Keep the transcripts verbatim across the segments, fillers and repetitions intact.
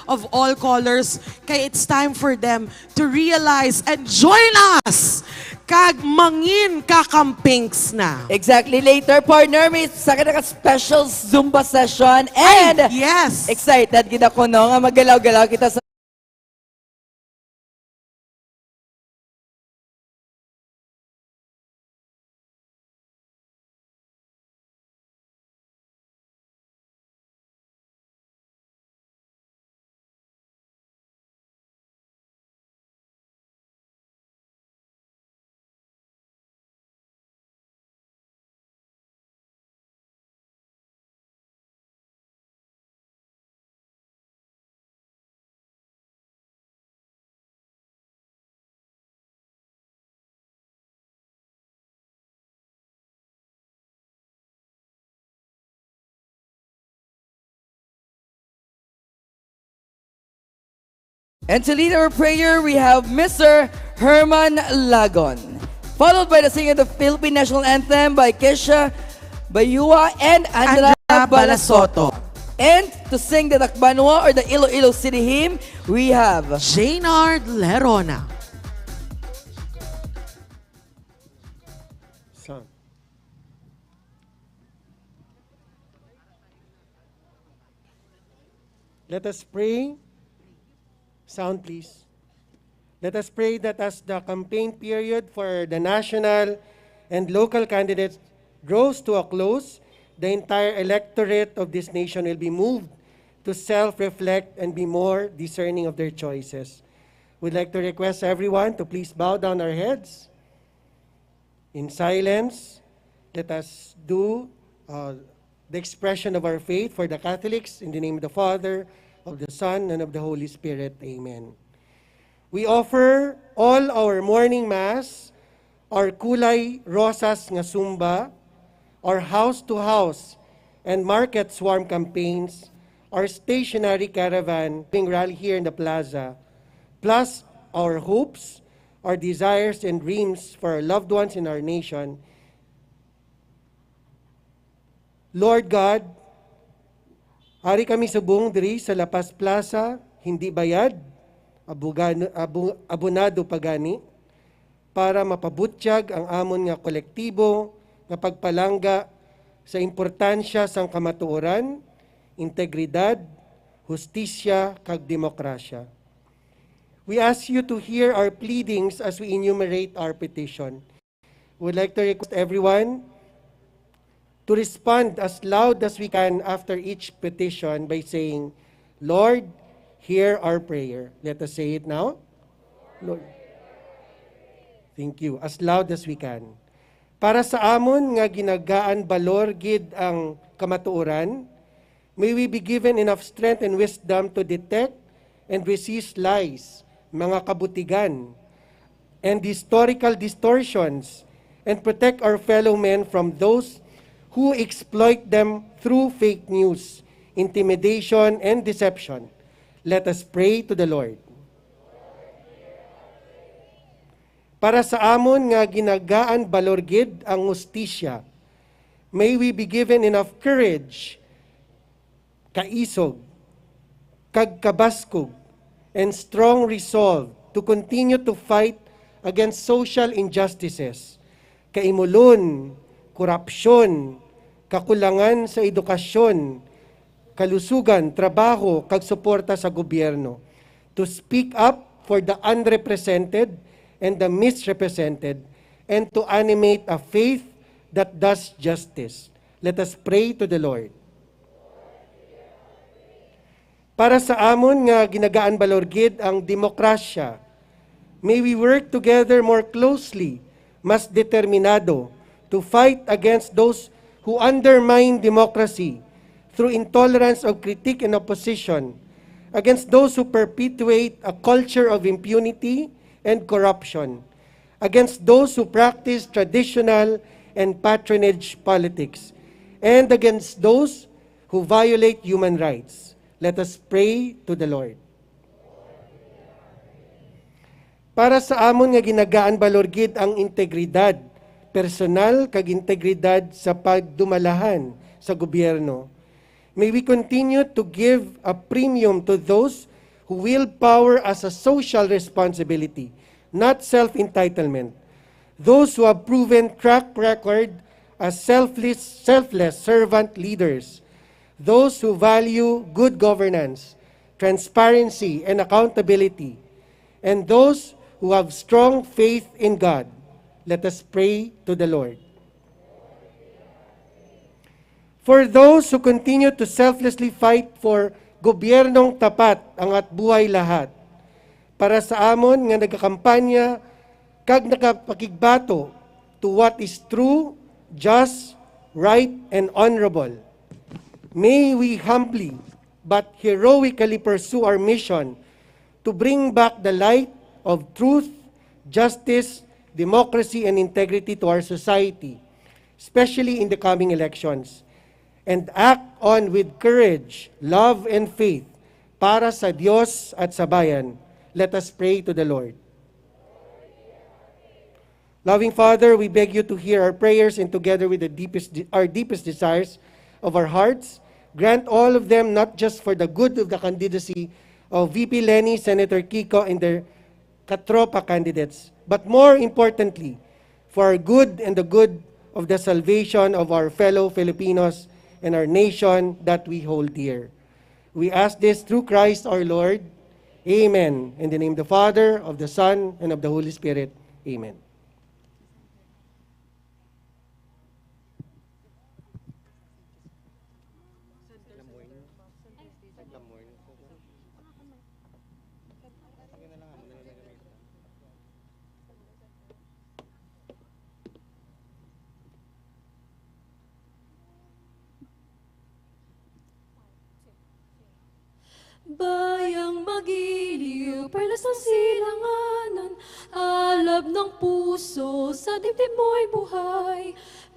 of all colors, kay it's time for them to realize and join us kag mangin kakampings na. Exactly. Later, partner, may sa ka special Zumba session. And Yes. excited gid ako, no, nga maggalaw-galaw kita sa And to lead our prayer, we have Mister Herman Lagon, followed by the singing of the Philippine National Anthem by Kesha Bayua and Andra, Andra Balasoto. Balasoto. And to sing the Tacbanwa or the Iloilo City Hymn, we have Jaynard Lerona. Sound. Let us pray. Sound, please. Let us pray that as the campaign period for the national and local candidates draws to a close, the entire electorate of this nation will be moved to self-reflect and be more discerning of their choices. We'd like to request everyone to please bow down our heads. In silence, let us do uh, the expression of our faith for the Catholics. In the name of the Father, of the Son, and of the Holy Spirit. Amen. We offer all our morning mass, our kulay rosas nga sumba, our house-to-house and market swarm campaigns, our stationary caravan being rally here in the plaza, plus our hopes, our desires, and dreams for our loved ones in our nation. Lord God, ari kami subong diri sa La Paz Plaza, hindi bayad, abugan- abu- abonado pa gani, para mapabutyag ang amon nga kolektibo nga pagpalangga sa importansya sang kamatuoran, integridad, hustisya, kag demokrasya. We ask you to hear our pleadings as we enumerate our petition. We would like to request everyone to respond as loud as we can after each petition by saying, "Lord, hear our prayer." Let us say it now. Lord. Thank you. As loud as we can. Para sa amon nga ginagaan balor gid ang kamatuoran, may we be given enough strength and wisdom to detect and resist lies, mga kabutigan, and historical distortions, and protect our fellow men from those who exploit them through fake news, intimidation, and deception. Let us pray to the Lord. Para sa amon nga ginagaan balor gid ang hustisya, may we be given enough courage, kaisog, kag kabaskog, and strong resolve to continue to fight against social injustices, kaimulon, korupsyon, kakulangan sa edukasyon, kalusugan, trabaho, kag suporta sa gobyerno, to speak up for the unrepresented and the misrepresented, and to animate a faith that does justice. Let us pray to the Lord. Para sa amon nga ginagaan balor gid ang demokrasya, may we work together more closely, mas determinado, to fight against those who undermine democracy through intolerance of critique and opposition, against those who perpetuate a culture of impunity and corruption, against those who practice traditional and patronage politics, and against those who violate human rights. Let us pray to the Lord. Para sa amon nga ginagaan balor gid ang integridad personal kag integridad sa pagdumalahan sa gobyerno, may we continue to give a premium to those who wield power as a social responsibility, not self-entitlement. Those who have proven track record as selfless, selfless servant leaders. Those who value good governance, transparency, and accountability. And those who have strong faith in God. Let us pray to the Lord. For those who continue to selflessly fight for gobyernong tapat, angat buhay lahat, para sa amon nga nagakampanya kag nakapakigbato to what is true, just, right, and honorable, may we humbly but heroically pursue our mission to bring back the light of truth, justice, democracy, and integrity to our society, especially in the coming elections, and act on with courage, love, and faith para sa Dios at sa bayan. Let us pray to the Lord. Loving Father, we beg you to hear our prayers and together with the deepest de-, our deepest desires of our hearts, grant all of them not just for the good of the candidacy of V P Leni, Senator Kiko, and their katropa candidates, but more importantly, for our good and the good of the salvation of our fellow Filipinos and our nation that we hold dear. We ask this through Christ our Lord. Amen. In the name of the Father, of the Son, and of the Holy Spirit. Amen. Bayang magiliw, perlas ng silanganan, alab ng puso, sa dibdib mo'y buhay.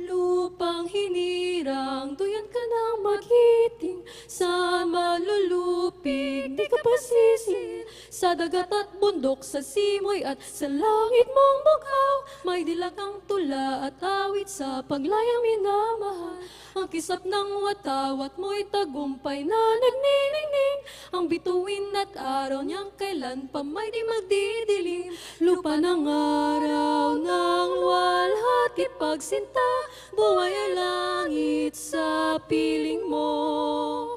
Lupang hinirang, duyan ka ng magiting, sa malulupig, di ka pasisiin. Sa dagat at bundok, sa simoy at sa langit mong bughaw, may dilag ang tula at awit sa paglayang minamahal. Ang kisap ng watawat mo'y tagumpay na nagniningning. Ang bituin at araw niyang kailan pa may di magdidilim. Lupa ng araw ng luwalhati pagsinta, buhay ay langit sa piling mo.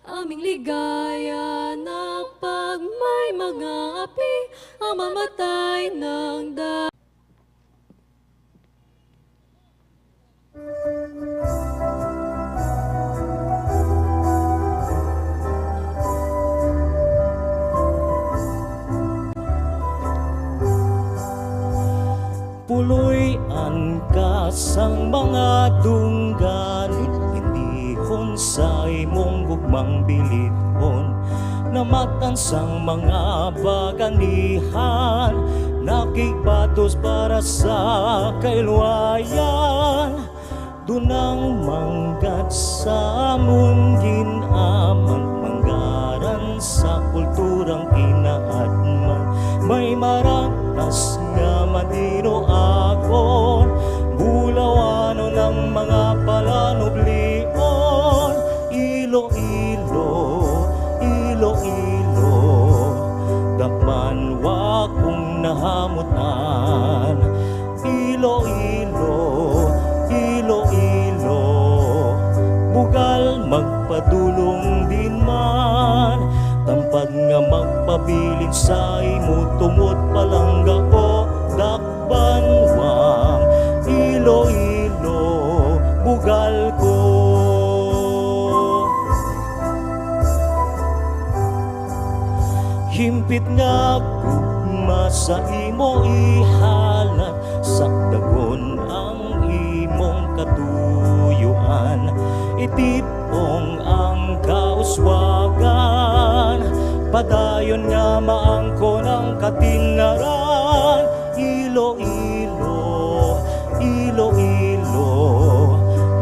Aming ligaya ng pagmay mga api, ang mamatay ng da- Puloy-an ka sang mga dunggan, itihon sa imong gugmang bilithon. Namatan sang mga baganihan, nakigbatos para sa kailwayan. Dunang manggad sa amon gin-aman, manggaran sa kulturang kinaadman. May maratas nga madinuagon, bulawanon ang mga palanublion. Iloilo, Iloilo, dakpan wa kong nahamutan. Iloilo, Iloilo, bugal magpadulong din man, tampad nga magpabilin sa imo tungod palangga ko, dakbanwang Iloilo, bugal ko. Himpit nga gugma sa imo ihalat, sakdagon ang imong katuyuan, itipong ang kauswagan, padayon nga maangkon ang katingaran. Iloilo, Iloilo,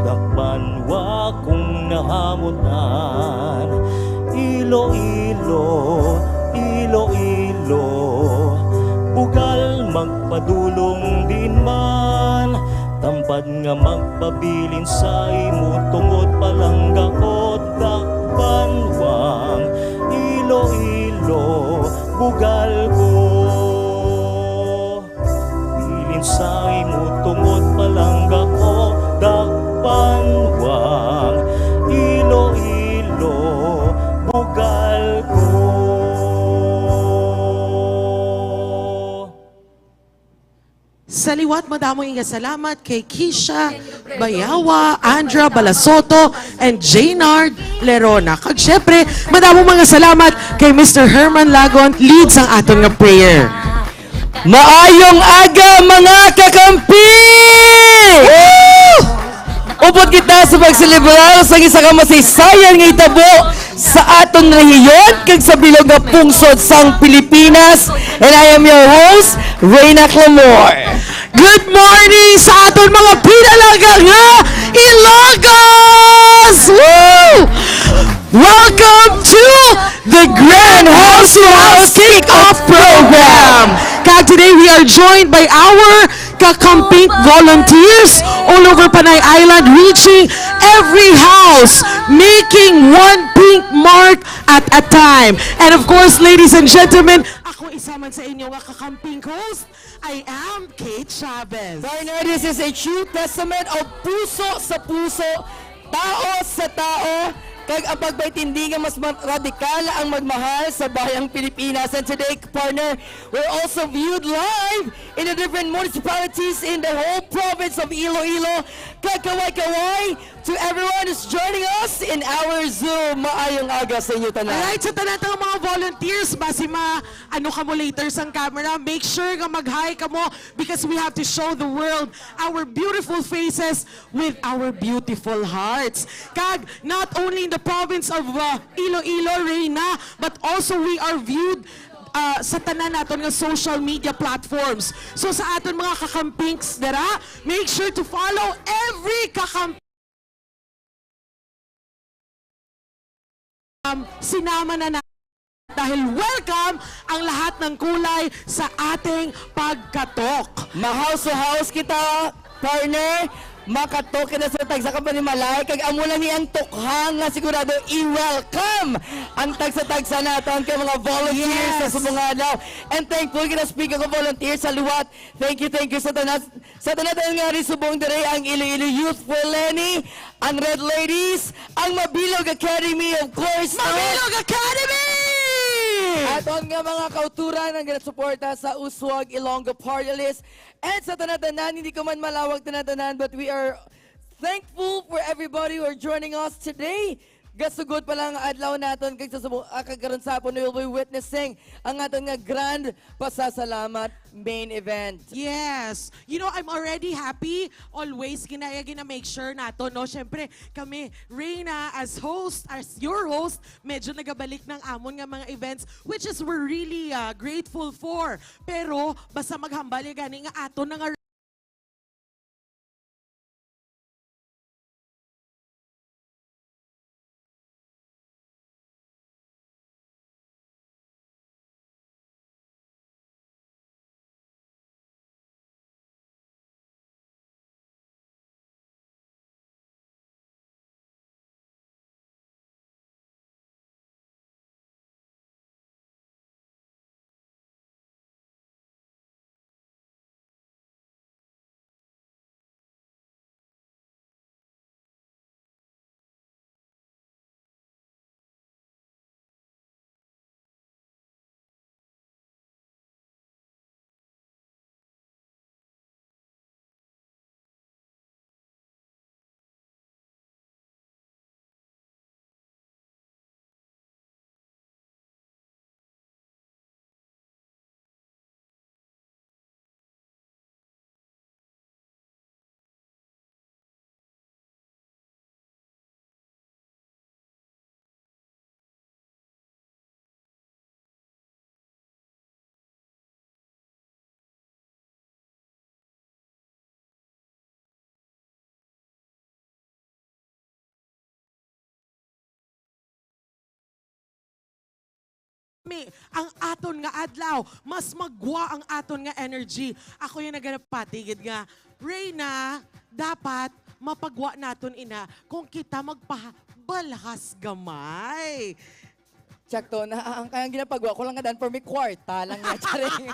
dakpan wa kong nahamutan. Iloilo, Iloilo, bugal magpadulong din man, tampad nga magpabilin sa imo tungod palangga ko, dakbanwang Iloilo. Sa imo tungod palangga ko, dakpanwang, Iloilo, bugal ko. Sa liwat, madamo nga salamat kay Kisha Bayawa, Andra Balasoto, and Jaynard Lerona. Kag syempre, madamo mga salamat kay Mister Herman Lagon, lead sang aton nga prayer. Maayong aga, mga kakampi! Woo! Upod kita sa pagselebrar sa isa ka masaysayan nga hitabo sa aton rehiyon kag sa bilog nga pungsod sang Pilipinas. And I am your host, Reyna Clamor. Good morning sa aton mga pinalangga nga Ilongos! Woo! Welcome to the Grand House to House Kick-Off Program! Kag today we are joined by our Kakampink volunteers all over Panay Island, reaching every house, making one pink mark at a time. And of course, ladies and gentlemen, ako isa man sa inyo nga Kakampink host, I am Kate Chavez. Partner, this is a true testament of puso sa puso, tao sa tao, kag ang pagpaintindi nga mas ma-, radikal ang magmahal sa bayang Pilipinas. And today, partner, we're also viewed live in the different municipalities in the whole province of Iloilo. Kag kaway-kaway to everyone who's joining us in our Zoom. Maayong aga sa inyo tanan. Alright, sa tanan tang mga volunteers, basi ma-, ano kamo later sang camera, make sure nga mag-hi kamo because we have to show the world our beautiful faces with our beautiful hearts. Kag not only in the province of, uh, Iloilo, Reyna, but also we are viewed, uh, sa tanan naton nga social media platforms. So sa aton mga kakampinks dira, make sure to follow every kakam-, um, sinama na na dahil welcome ang lahat ng kulay sa ating pagkatok. Ma-house to house kita, partner. Makatok kita sa tagsa ka panimalay. Kag amo lang ni ang tukhang nga sigurado i-welcome ang tagsa-tagsa naton kay mga volunteers sa Yes. subong adlaw. And thankful kita, speaking of volunteers, sa liwat. Thank you, thank you sa tanan. Sa tanan nga rin subong diri ang Iloilo Youth for Lenny, ang Red Ladies, ang Mabilog Academy, of course, no? Mabilog Academy! Aton nga mga kauturan ang ginasuporta sa Uswag Ilonggo Party List. And sa tanan-tanan, hindi ko man malawag tanan-tanan, but we are thankful for everybody who are joining us today. Gasugot pa lang ang adlaw naton kag sa subo-, ah, kag karon sa hapon, we will be witnessing ang aton nga grand pasasalamat main event. Yes. You know, I'm already happy. Always, ginaya, gina-make sure nato, no? Siyempre, kami, Reyna, as host, as your host, medyo nagabalik ng amon nga mga events, which is we're really, ah, grateful for. Pero, basta maghambal ya gani nga ato na nga Mi, ang aton nga adlaw, mas magwa ang aton nga energy. Ako yung naganapatigid nga, Reyna, dapat mapagwa naton ina kung kita magpabalhas gamay. Tsakto na, ang kayang ginapagwa ko lang nga daan for me, kwarta lang nga, charing.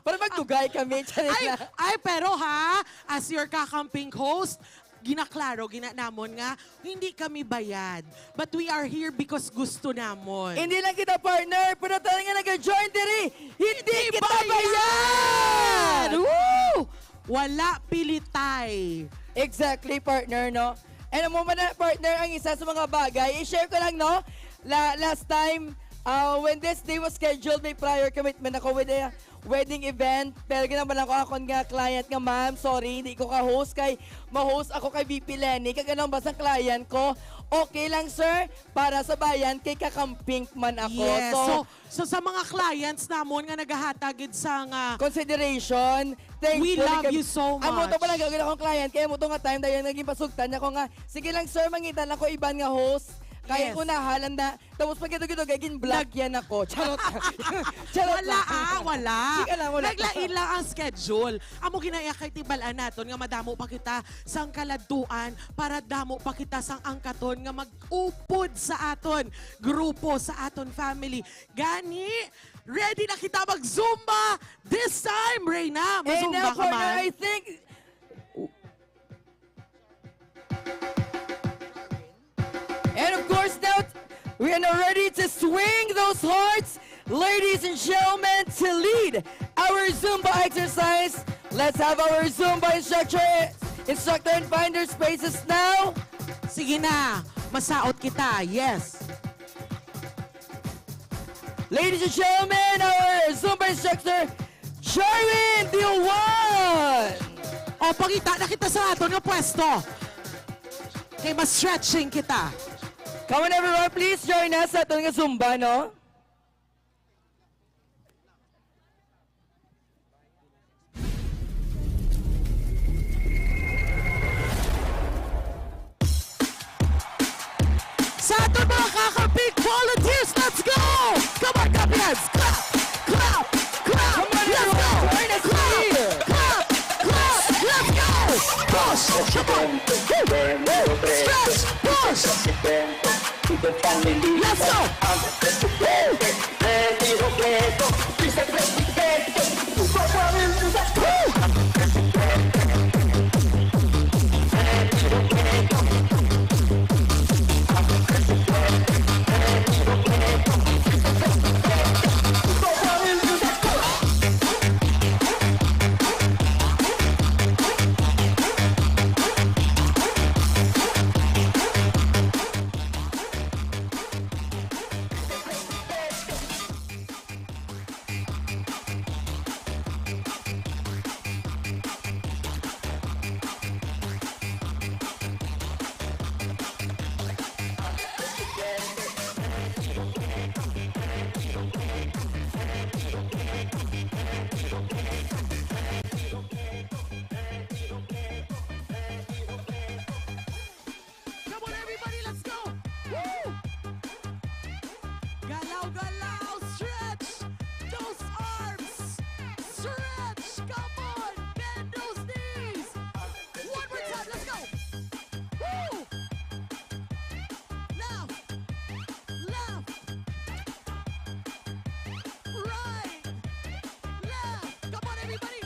Para magdugay. Gay kami, charot Ay, lang. ay, pero ha, as your kakamping host, ginaklaro, gina namon nga, hindi kami bayad. But we are here because gusto namon. Hindi lang kita partner, pero tanan nga nag-join diri, hindi Hindi kita bayad! bayad! Woo! Wala pilitay. Exactly, partner, no? And amo man na, partner, ang isa sa mga bagay. I-share ko lang, no? La-, last time, uh, when this day was scheduled, may prior commitment ako with a wedding event. Pero ginabalan ko akon nga client nga, "Ma'am, sorry, hindi ko ka-host kay ma-host ako kay V P Lenny." Kag ano ang basang client ko, "Okay lang, sir, para sa bayan kay kakamping man ako." Yes, So, so, so sa mga clients namon nga nagahatag gid sa nga Consideration, we thankful love kay you so Amo to much. pala gagawin akong client, kaya mo to nga time, dahil naging pasugtan niya ko nga, "Sige lang, sir, mangita lang ko iban nga host." Kaya Yes. unahalan na, tapos pag ito-ito, gagin black Nag- yan ako. Charot. Charot Wala lang. ah, wala. Sige lang, wala. Naglain lang ang schedule. Amo ginaya kay tibalan naton nga madamo pa kita sang kaladtuan para damo pa kita sang angkaton nga mag-upod sa aton grupo, sa aton family. Gani, ready na kita mag-Zumba this time, Reyna. And Ma-Zumba now, ka partner, man? I think And of course, now we are now ready to swing those hearts, ladies and gentlemen, to lead our Zumba exercise. Let's have our Zumba instructor, instructor and find their spaces now. Sige na, masaot kita. Yes. Ladies and gentlemen, our Zumba instructor, Jarwin Diwan! O, pangita na kita sa aton nga pwesto. Kay mas stretching kita. Come on, everyone, please join us sa aton nga Zumba, no? Sa aton mga kakapig volunteers, let's go! Come on, Kapians! Clap! Clap! Clap! Come on, Let's go! everyone, join us Clap! here. Clap! Clap! Let's go! Push! Come on! Woo! Woo! Stretch! Push! Let's go! Woo! Come on, everybody, let's go! Woo! Galaw, galaw, stretch those arms! Stretch! Come on, bend those knees! One more time, let's go! Woo! Left, left, right, left! Come on, everybody!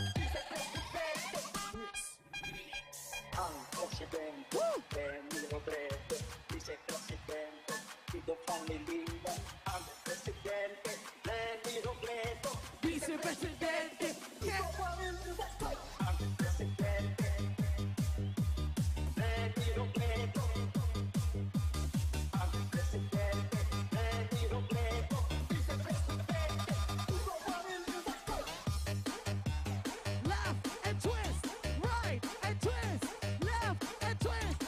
Ang presidente, Leni Robredo, vice presidente, Tito Pangilinan. Ang presidente, Leni Robredo, vice presidente, Tito Pangilinan. Ang presidente, Leni Robredo, ang presidente, Leni Robredo, vice presidente, Tito Pangilinan. Left and twist, right and twist, left and twist.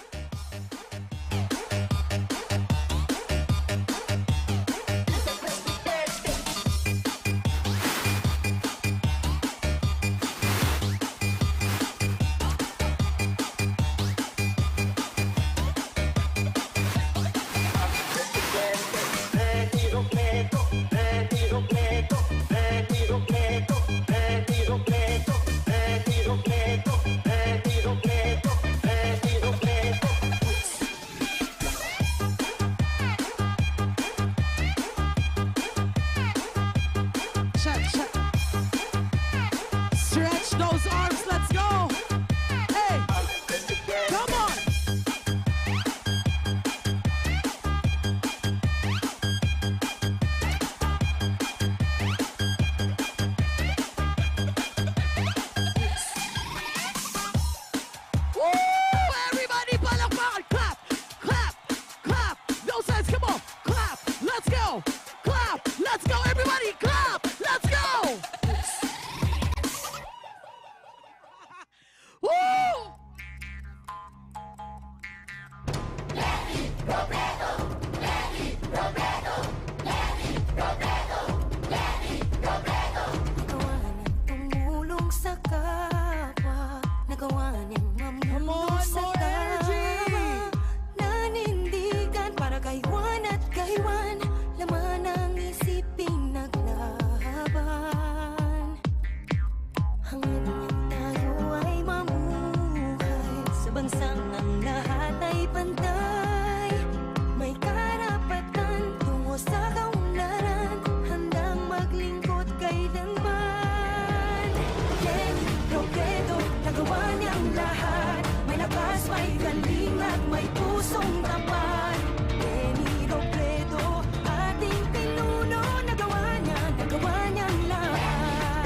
May galing at may pusong tapat. Leni Robredo, ating pinuno, nagawa niya, nagawa niyang lahat.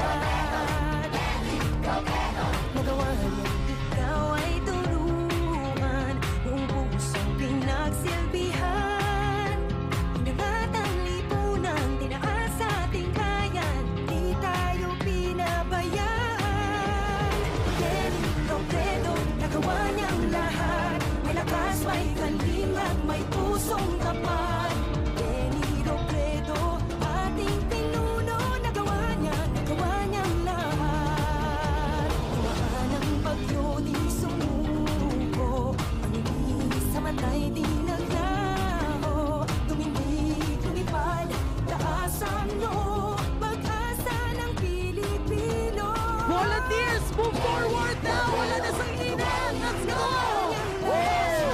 Nagawa niyang ikaw ay turuan, buong pusong pinagsilbihan. Inangat ang lipunan, tinaas ating bayan, di tayo pinabayaan. Leni Robredo, nagawa niyang lahat. May lakas, may galing, at may pusong tapat. Leni Robredo, ating pinuno, nagawa niya, nagawa niyang lahat. Dumaan ang bagyo, di sumuko. Ang inis sa matay, di naglaho. Tumindig, lumipad, taas ang noo, pag-asa ng Pilipino. Volunteers, move forward na! Wala na sa init! Let's go! Woo!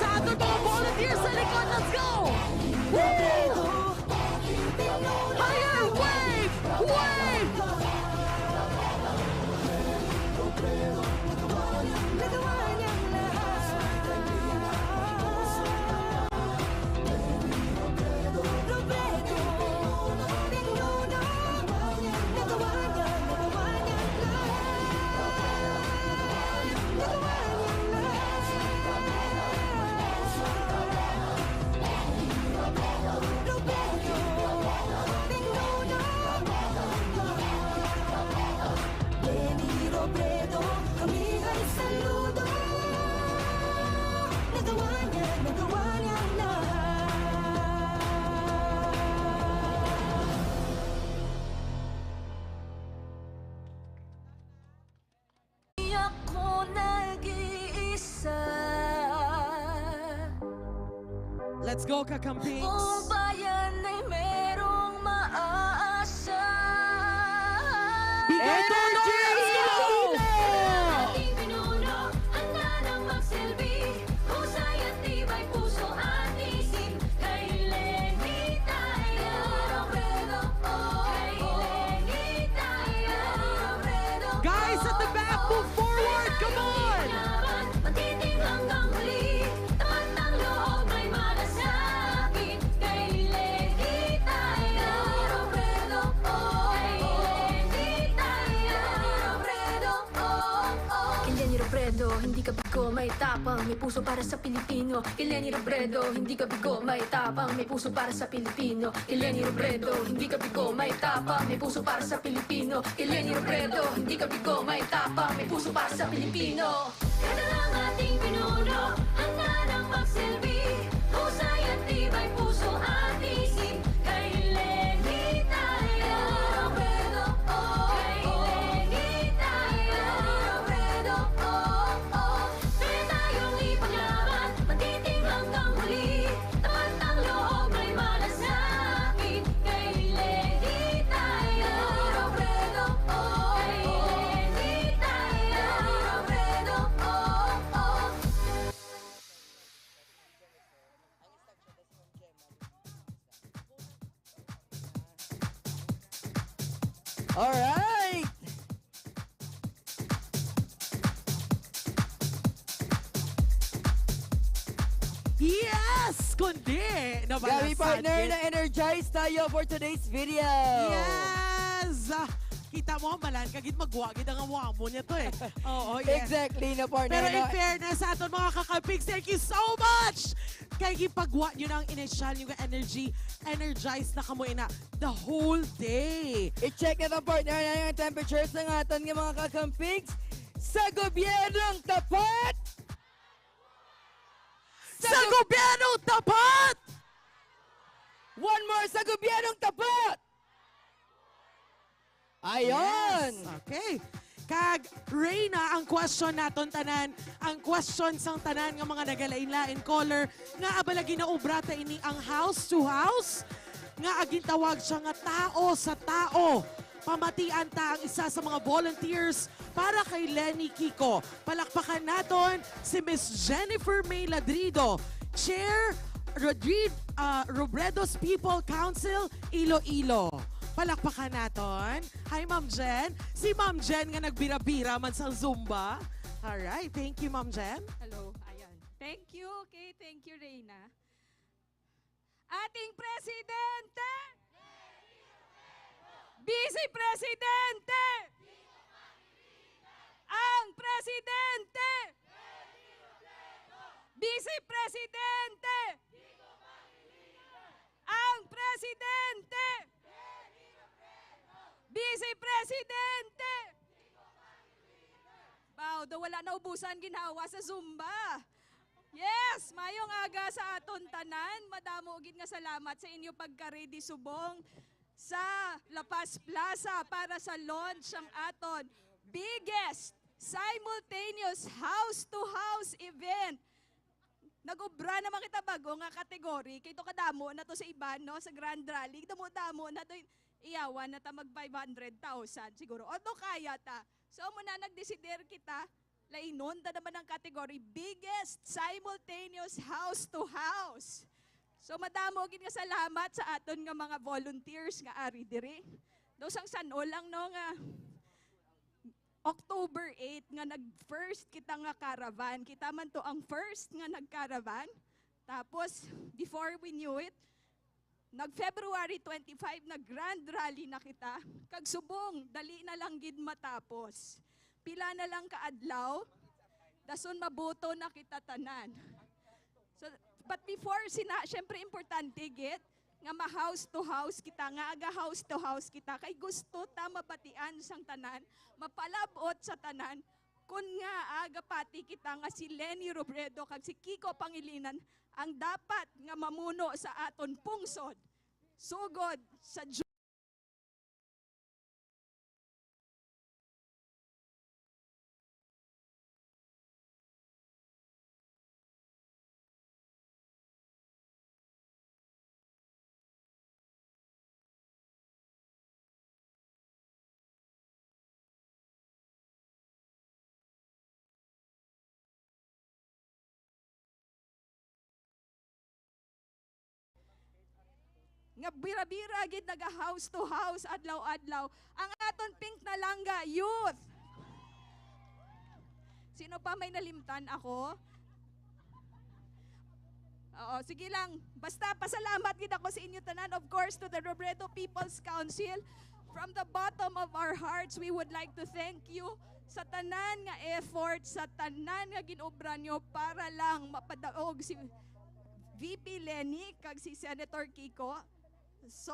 Sa aton mga volunteers sa likod, let's go! Woo! Higher! Wave! Wave! Leni Robredo, kami ay saludo. Nagawa niya, nagawa niya ang lahat. Di ako nag-iisa. Let's go, Kakampings! Buong bayan ay merong maaasahan. Bigay energy! Let's go! Ating pinuno, handa nang magsilbi. Husay at tibay puso at isip. Kay Leni tayo. Kay Leni tayo. Guys at the back, move forward! Come on! Magtiting hanggang huli. Tapat ang loob, may malasakit. Kay Leni tayo. Kay Leni tayo. Kay Leni Robredo, hindi ka bigo, may tapang, may puso para sa Pilipino. Kay Leni Robredo, hindi ka bigo, may tapang, may puso para sa Pilipino. Kay Leni Robredo, hindi ka bigo, may tapang, may puso para sa Pilipino. Kay Leni Robredo, hindi ka bigo, may tapang, may puso para sa Pilipino. Kaya ang ating pinuno, handa nang magsilbi. Husay at tibay puso at isip. Kay Leni tayo. Robredo, oh, kay Leni tayo. Robredo, oh, oh. Kaya tayong ipaglaban, magtiting hanggang huli. Tapat ang loob, may malasakit. Kay Leni tayo. Robredo, oh, kay Leni tayo. Robredo, oh, oh. Alright! Yes! Kundi, nabalasad, partner, yes, na-energize tayo for today's video. Yes! Ah, kita mo, malan ka gid, magwa gid ang awa mo niya to eh. Oo, yes. Exactly, na, partner, pero in fairness sa aton mga Kakampigs, thank you so much! Kay gipagwa nyo na ang initial nyo nga energy, energized na kamo ina the whole day. I-check na lang, partner, na yung temperature sa aton nga mga Kakampigs. Sa gobyernong tapat! Sa gobyernong tapat! One more, sa gobyernong tapat! Ayon! Yes. Okay. Kag, Reyna, ang question naton tanan, ang question sang tanan nga mga nagalain-lain caller, nga aba lagi naobra ta ini ang house to house, nga agintawag siya nga tao sa tao. Pamatian ta ang isa sa mga volunteers para kay Leni Kiko. Palakpakan naton si Miss Jennifer May Ladrido, Chair Rodrid-, ah, Robredo's People Council, Iloilo. Palakpakan naton. Hi, Ma'am Jen. Si Ma'am Jen nga nagbira-bira man sa Zumba. Alright, thank you, Ma'am Jen. Hello, ayan. Thank you, okay, thank you, Reyna. Ating Presidente! Vice Presidente! Ang Presidente! Vice Presidente! Ang Presidente! Vice Presidente! Wow, daw wala na ubusan ginhawa sa Zumba. Yes, mayong aga sa aton tanan. Madamo gid nga salamat sa inyo pagka-ready subong sa La Paz Plaza para sa launch ang aton biggest simultaneous house-to-house event. Nag-ubra naman kita bago nga category. Kay to kadamo na to sa iban, no? Sa Grand Rally, damo-damo na to. Iyawan na ta mag five hundred thousand siguro. Although kaya ta. So, muna nagdesider kita, lainon ta naman ang category, biggest simultaneous house to house. So, madamo gid nga salamat sa aton nga mga volunteers nga ari diri. Do sang san-o lang, no, nga October eight nga nag-first kita nga caravan. Kita man to ang first nga nag-caravan. Tapos, before we knew it, nag-February twenty-five, nag-grand rally na kita. Kag subong, dali na lang gid matapos. Pila na lang ka adlaw, dason maboto na kita tanan. So, but before, sina, syempre importante gid nga ma-house to house kita, nga aga house to house kita, kay gusto ta mabatian sang tanan, mapalab-ot sa tanan, kun nga aga pati kita nga si Leni Robredo kag si Kiko Pangilinan ang dapat nga mamuno sa aton pungsod, sugod sa Ju- nga bira-bira gid naga house to house adlaw-adlaw ang aton Pink Nalangga Youth. Sino pa may nalimtan ako? Oo, sige lang. Basta pasalamat gid ako sa inyo tanan. Of course, to the Robredo People's Council, from the bottom of our hearts, we would like to thank you sa tanan nga effort, sa tanan nga ginobra nyo para lang mapadaog si V P Leni kag si Senator Kiko. So,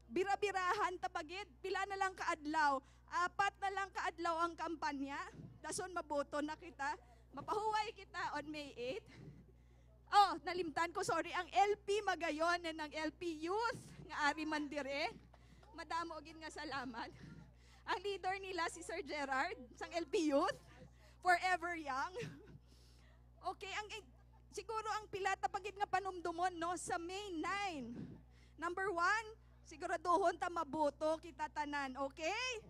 bira-birahan ta pa gid. Pila na lang ka adlaw? Apat na lang ka adlaw ang kampanya. Dason maboto na kita. Mapahuway kita on May eight. Oh, nalimtan ko, sorry. Ang L P Magayon and ang L P Youth nga ari man dire. Madamo gid nga salamat. Ang leader nila si Sir Gerard sang L P Youth. Forever young. Okay, ang i- siguro ang pila ta pa gid nga panumdumon, no, sa May nine. Number one, siguraduhon ta maboto kita tanan, okay?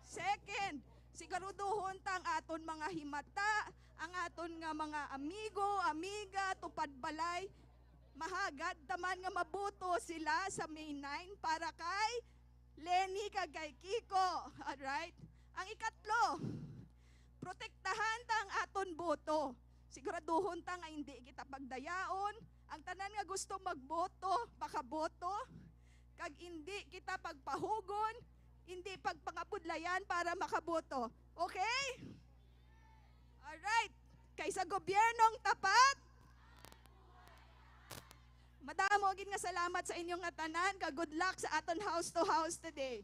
Second, siguraduhon ta ang aton mga himata, ang aton nga mga amigo, amiga, tupad balay, mahagad ta man nga maboto sila sa May nine para kay Leni kag kay Kiko. Alright? Ang ikatlo, protektahan ta ang aton boto. Siguraduhon ta nga hindi kita pagdayaon. Ang tanan nga gusto magboto, makaboto. Kag hindi kita pagpahugon, hindi pagpangabudlayan para makaboto. Okay? Alright. Kay sa gobyernong tapat, madamo gid nga salamat sa inyo nga tanan, kag good luck sa aton house to house today.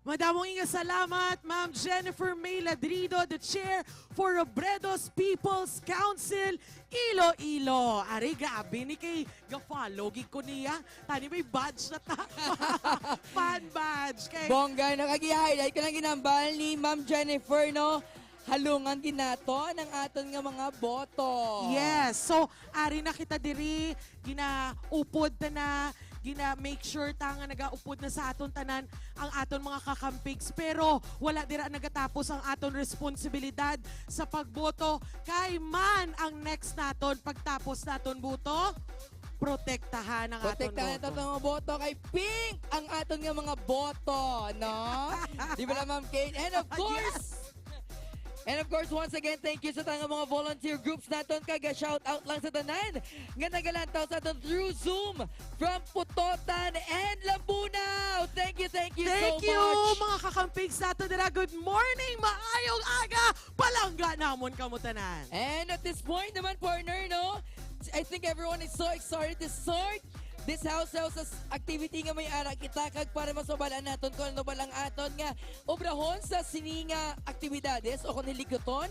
Madamo nga salamat, Ma'am Jennifer May Ladrido, the chair for Robredo's People's Council, Iloilo. Ari, grabe ni kay ga-follow gid ko niya. Tani may badge na ta. Fan badge. Kay Bongga, no? Kag i-highlight ko lang ginambal ni Ma'am Jennifer, no? Halungan gid naton ang aton nga mga boto. Yes. So, ari na kita diri, ginaupod ta na, gina-make sure ta nga nagaupod na sa aton tanan ang aton mga kakampigs. Pero wala dira nagatapos ang aton responsibilidad sa pagboto. Kay man ang next naton pagtapos naton boto, protektahan ang aton Protektahan boto. Naton ang boto kay pink ang aton nga mga boto, no? Di ba na, Ma'am Kate? And of course, Yes. And of course, once again, thank you sa tanang mga volunteer groups naton, kag shout out lang sa tanan nga nagalantaw sa aton through Zoom from Pototan and Lambunao. Thank you, thank you so Thank you, much. mga kakamping sa ato dira. Good morning, maayong aga, palangga namon kamo tanan. And at this point naman, partner, no? I think everyone is so excited to start this house house as- activity nga may ara kita, kag para mas mabalaan naton kung ano ba lang aton nga obrahon sa sini nga aktibidades o kung hiliguton.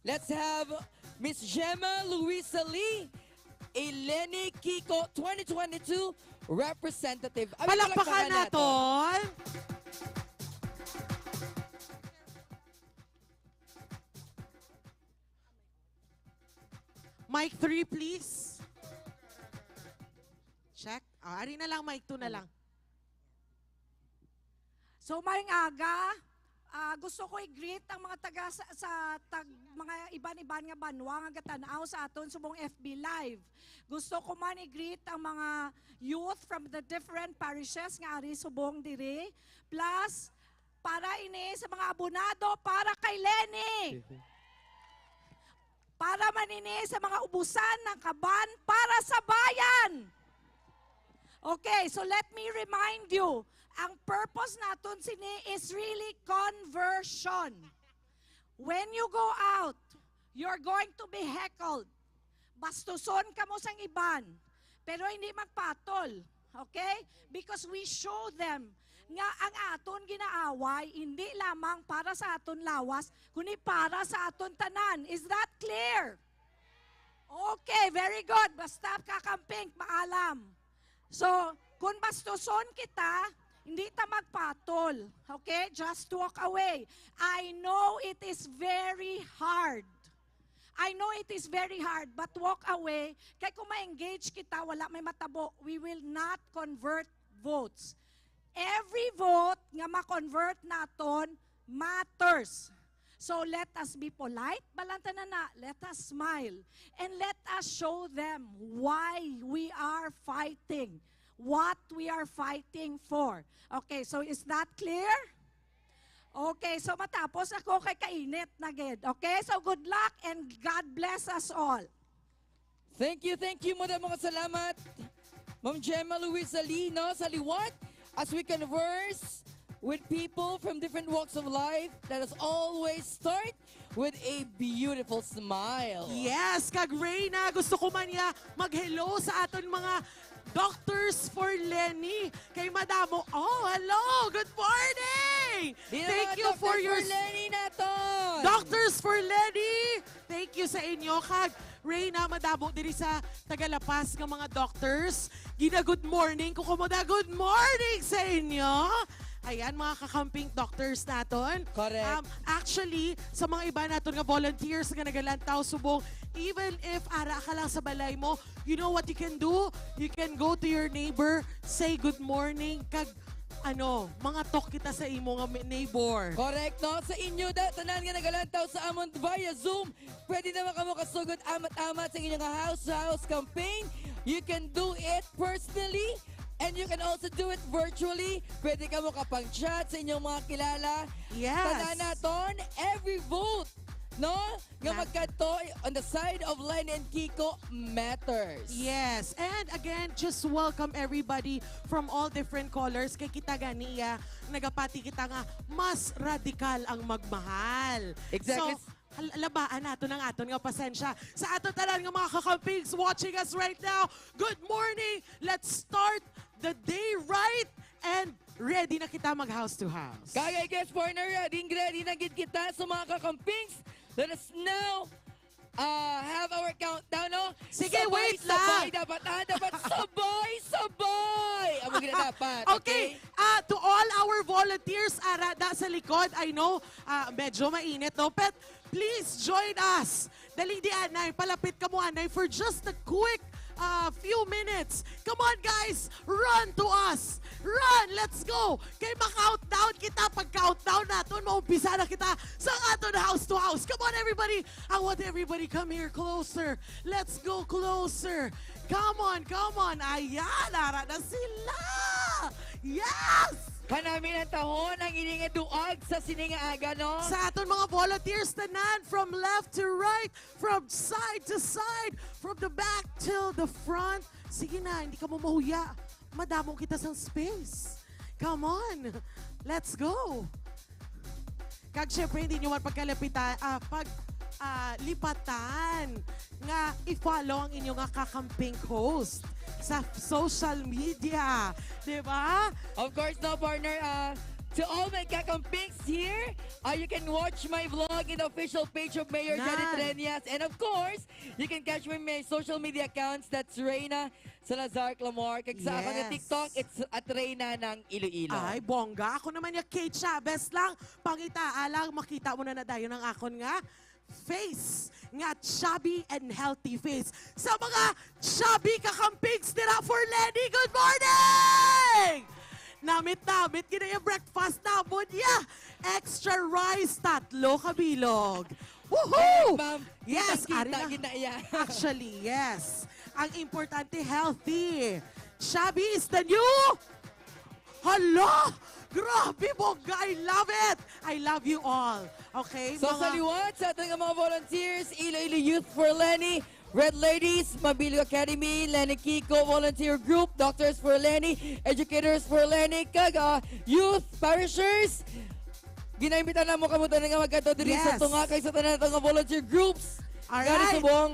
Let's have Miss Gemma Luisa Lee, a Lenny Kiko twenty twenty-two representative. Abi, Palakpakan naton. Mic three, please. Check. Ah, ari na lang, mic two na lang. So, maayong aga. Ah, gusto ko i-greet ang mga taga sa, sa tag, mga iban-iban nga banwa nga gatan-aw sa aton subong F B Live. Gusto ko man i-greet ang mga youth from the different parishes nga ari subong diri. Plus, para ini sa mga abonado, para kay Lenny. Para man ini sa mga ubusan ng kaban para sa bayan. Okay, so let me remind you, ang purpose naton sini is really conversion. When you go out, you're going to be heckled. Bastuson kamo sang iban, pero hindi magpatol. Okay? Because we show them nga ang aton ginaaway hindi lamang para sa aton lawas, kundi para sa aton tanan. Is that clear? Okay, very good. Basta kakamping, maalam. So, kung bastuson kita, hindi ta magpatol. Okay? Just walk away. I know it is very hard. I know it is very hard, but walk away. Kay kung ma-engage kita, wala may matabo. We will not convert votes. Every vote nga ma-convert naton matters. So let us be polite, balanta na na. Let us smile. And let us show them why we are fighting. What we are fighting for. Okay, so is that clear? Okay, so matapos ako kay kainit na gid. Okay, so good luck and God bless us all. Thank you, thank you. Madamo nga salamat, Ma'am Gemma Luisa Lee, no, sa liwat, as we converse with people from different walks of life. Let us always start with a beautiful smile. Yes, kag Reyna, gusto ko man niya mag-hello sa aton mga Doctors for Lenny. Kay madamo. Oh, hello! Good morning! Thank you for your Lenny naton! Doctors for Lenny! Thank you sa inyo. Kag Reyna, madamo diri sa taga La Paz nga mga doctors. Gina, good morning. Kukumoda, good morning sa inyo. Ayan, mga kakamping doctors naton. Correct. Um, actually, sa mga iba naton nga volunteers nga nagalantaw subong, even if ara ka lang sa balay mo, you know what you can do? You can go to your neighbor, say good morning, kag ano, mga talk kita sa imo nga neighbor. Correct, no? Sa inyo da, tanan nga nagalantaw sa amon via Zoom, pwede naman kamo kasugod amat-amat sa inyo nga house-to-house campaign. You can do it personally and you can also do it virtually. Pwede kamo kapang-chat sa inyong mga kilala. Yes. Tanan naton, every vote, no? Nga magkadto on the side of Len and Kiko matters. Yes. And again, just welcome everybody from all different colors. Kay kita ganiya, nagapati kita nga mas radikal ang magmahal. Exactly. So, labaan nato ng aton nga pasensya. Sa ato tanan nga mga kakampigs watching us right now, good morning! Let's start the day right and ready na kita mag house to house. Kaya guys, partner, ready, ready na gid kita sa mga kakampings. Let us now uh, have our countdown, no? Sige, sabay, wait lang. Sabay, dapat, ah, dapat sabay, sabay. Ang mga dapat, okay? Okay, uh, to all our volunteers, ara, da sa likod, I know, uh, medyo mainit, no? But please join us. Dali di, anay, palapit kamo, anay, for just a quick uh, few minutes. Come on, guys! Run to us! Run! Let's go! Kay ma-countdown kita. Pag-countdown naton, maumpisa na kita sa aton house to house. Come on, everybody! I want everybody come here closer. Let's go closer. Come on, come on. Ayan, ara na sila! Yes! Kanami ang tahon ang ini nga duag sa sini nga aga, no? Sa aton mga volunteers tanan, from left to right, from side to side, from the back till the front. Sige na, hindi ka mo mahuya. Madamo kita sa space. Come on. Let's go. Kag syempre, hindi nyo man pagkalapitan, ah, pag, ah, lipatan nga i-follow ang inyo nga Kakamping host sa social media. Di ba? Of course, no, partner. Uh, to all my Kakampings here, uh, you can watch my vlog in the official page of Mayor Johnny Nan. Treñas. And of course, you can catch me on my social media accounts. That's Reyna Salazar Clamor. Kag sa akon nga Yes. TikTok, it's at Reyna ng Iloilo. Ay, bongga. Ako naman ya Kate Chavez lang. Pangita, alang makita mo na na dayon ang akon nga face, nga chubby and healthy face. Sa mga chubby Kakampigs dira for Lenny, good morning! Namit-namit gid ang breakfast namon, yeah! Extra rice, tatlo ka bilog. Woohoo! Correct, ma'am. Yes, Kitang-kita ari na. Gid na iya. Actually, yes. Ang importante, healthy. Chubby is the new Hala! Grabe, bongga! I love it! I love you all. Okay, So, mga sa liwat, sa aton nga mga volunteers, Iloilo Youth for Lenny, Red Ladies, Mabilio Academy, Lenny Kiko Volunteer Group, Doctors for Lenny, Educators for Lenny, kag, ah, Youth Parishers, ginaimbita namo kamo tanan nga magkadto diri sa Yes. tunga kag sa tanan nato nga volunteer groups. Alright. Gani subong.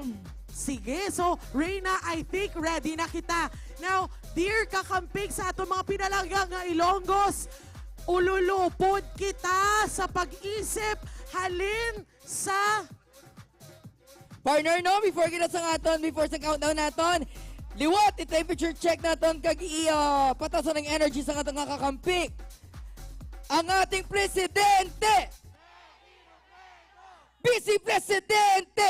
Sige, so, Reyna, I think ready na kita. Now, dear Kakamping, sa aton mga pinalangga nga Ilonggos, ululupod kita sa pag-isip halin sa Partner, no? Before kita sa aton, before sa countdown naton, liwat, i-temperature check naton kag i-, ah, patasan ang energy sa aton nga Kakamping. Ang ating presidente, Vice Presidente,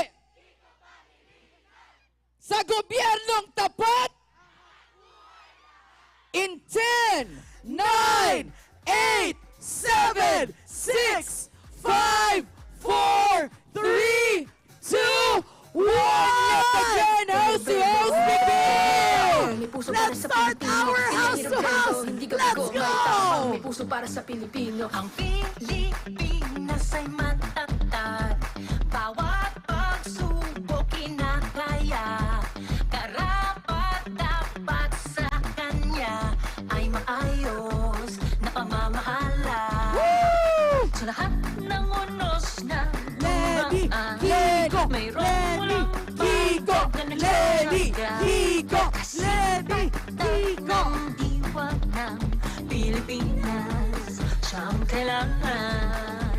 sa gobyernong tapat, in ten, nine, eight, seven, six, five, four, three, two, one. Yet again, house to house, begin! Let's start our house to house! Let's go! May puso para sa Pilipino. Ang Pilipinas ay matatag. Bawat pagsubok kinakaya. Karapat-dapat sa kanya ay maayos na pamamahala. Woo! Sa lahat ng unos na Lenny, dumaan, Kiko, mayroong Lenny, walang Kiko, pagkakalaga. Lenny, Kiko, Kasi Lenny, tatak Kiko. Ng diwa ng Pilipinas, siya ang kailangan.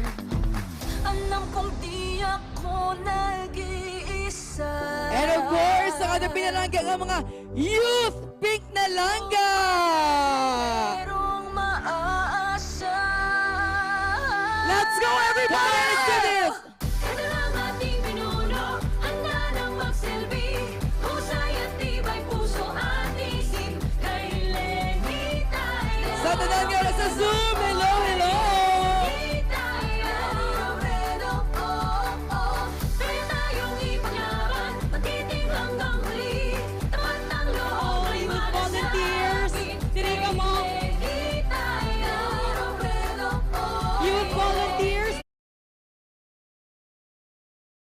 Alam kong di ako nag-iisa. And of course, ang ating pinalangga nga mga Youth Pink na Langga! Merong maaasa. Let's go, everybody! Let's do this!